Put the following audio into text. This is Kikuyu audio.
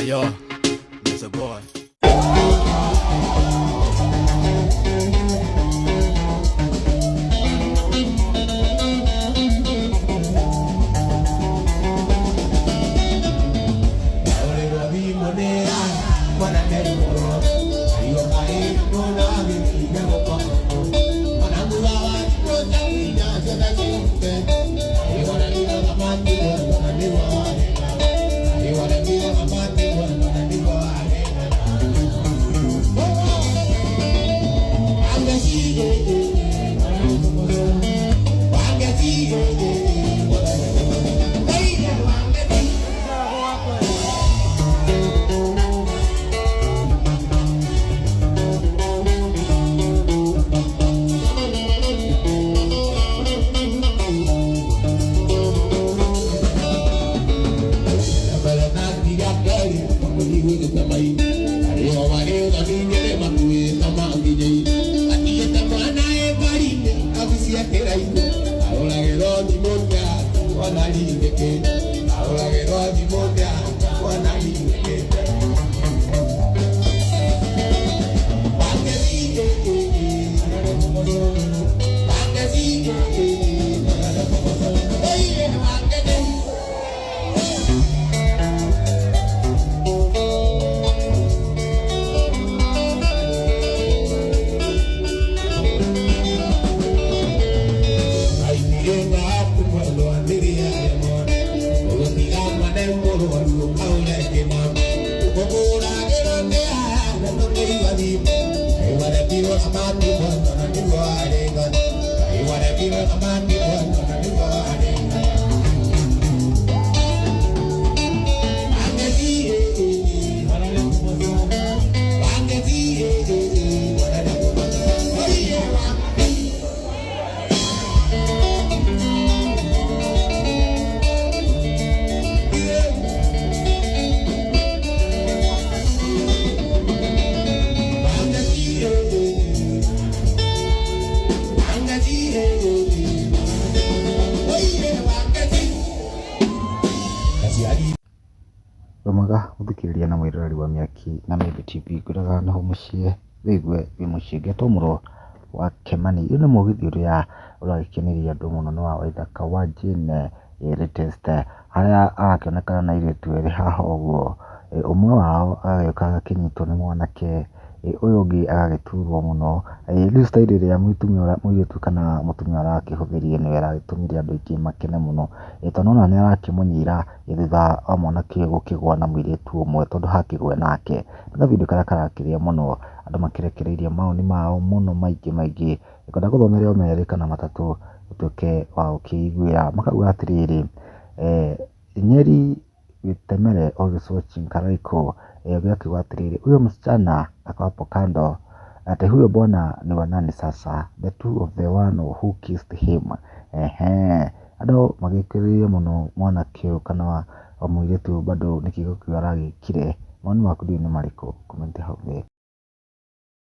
Yo, Mr. Boy. Wĩ mwega mũthikĩrĩria na mwĩroreri wa Mĩaki na Mĩmbi TV, ngwĩraga naho mũciĩ wĩigue wĩ mũciĩ. Ngetwo Mũro wa Kĩmani. Ũyũ nĩ mũgithi ũrĩa ũragĩkenirie andũ mũno nĩ wa Waithaka wa Jane latest, harĩa arakĩonekana na airĩtu erĩ haha ũguo. Ũmwe wao agagĩũka agakĩnyitwo nĩ mwanake, ũyũ ũngĩ agagĩturwo mũno. Rĩu style ĩrĩa mũtumia ũrĩa mũirĩtu kana mũtumia arakĩhũthĩrire nĩyo ĩragĩtũmire andũ aingĩ makene mũno. Tondũ nĩwona nĩ arakĩmũnyira thutha wa mwanake ũyũ gũkĩgũa na mũirĩtu ũmwe tondũ hakĩgwe nake. Nĩ ga video karĩa karakĩrĩa mũno, andũ makĩrekereirie mawoni mao mũno maingĩ maingĩ. Ngwenda ngũthomere o merĩ kana matatũ ũtuĩke wa gũkĩiguĩra. Makauga atĩrĩrĩ, Nyeri Gĩtemere always watching Karaiko. Ũngĩ akiuga atĩrĩrĩ, huyo msichana ako hapo kando ati huyo bwana ni wa nani sasa, the two of the one who kissed him. Ehe, andũ magĩkĩrĩire mũno mwanake ũyũ kana mũirĩtu ũyũ bado nĩ kĩo kĩu aragĩkire. Mawoni maku ndiũĩ nĩ marĩkũ? Comment hau thĩ.